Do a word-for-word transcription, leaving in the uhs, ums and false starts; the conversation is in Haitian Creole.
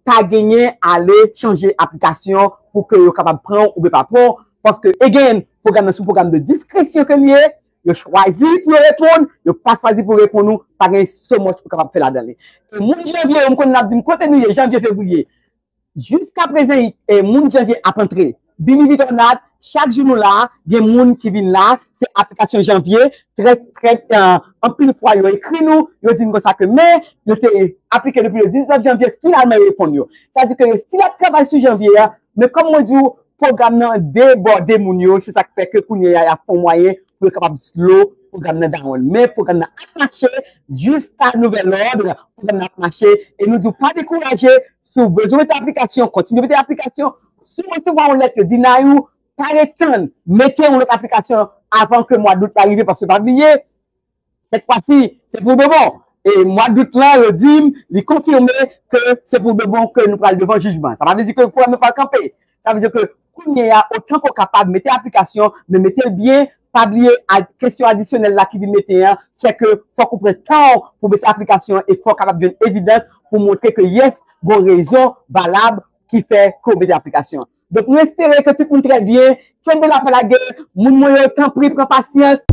pa genyen ale chanje aplikasyon pou ke yo kapab pran w oubyen pa pran w. Paske, again, pwogram nan se yon pwogram de diskresyon ke l ye. Yo chwazi pou yo reponn, yo pa chwazi pou yo reponn ou, pa gen so much ou kapab fè ladan li. E moun janvye yo, m konn ap di m kote nou ye, janvye, fevriye. Jiska prezan, e, moun janvye ap antre. Bini Vitonat, chak jou nou la, gen moun ki vin la, se aplikasyon janvye, trè, trè, e, anpil fwa yo ekri nou, yo di n konsa ke men, yo te aplike depi le diznèf janvye, finalman yo reponn yo. Sa di ke yo still ap travay sou janvye a, men kòm mwen di w, pwogram nan debòde moun yo, se sa k fè ke kounye a y ap fè yon mwayen pou yo kapab slow pwogram nan down. Men pwogram nan ap mache jiska nouvèl òd, pwogram nan ap mache, e nou di w pa dekouraje, si w bezwen mete aplikasyon, kontinye mete aplikasyon. Si w resevwa yon lèt yo deny ou, pa ret tann, mete yon lòt aplikasyon avan ke mwa dout la rive, paske pa bliye, sèt fwa si, se pou de bon. E mwa dout lan, yo di m, li konfime ke se pou de bon ke nou pral devan jijman. Sa pa vle di ke pwogram nan pral kanpe. Sa vle di ke kounye a, otan ke w kapab, mete aplikasyon, men mete l byen, pa bliye a, kesyon adisyonèl la ki vin mete an, se ke fòk ou pran tan w pou mete aplikasyon e fòk w kapab jwenn evidans pou montre ke yes, gon rezon valab ki fè ke w mete aplikasyon. Donk, nou espere ke tout moun trè byen, kenbe la pa lage, moun mwen yo, tanpri, pran pasyans.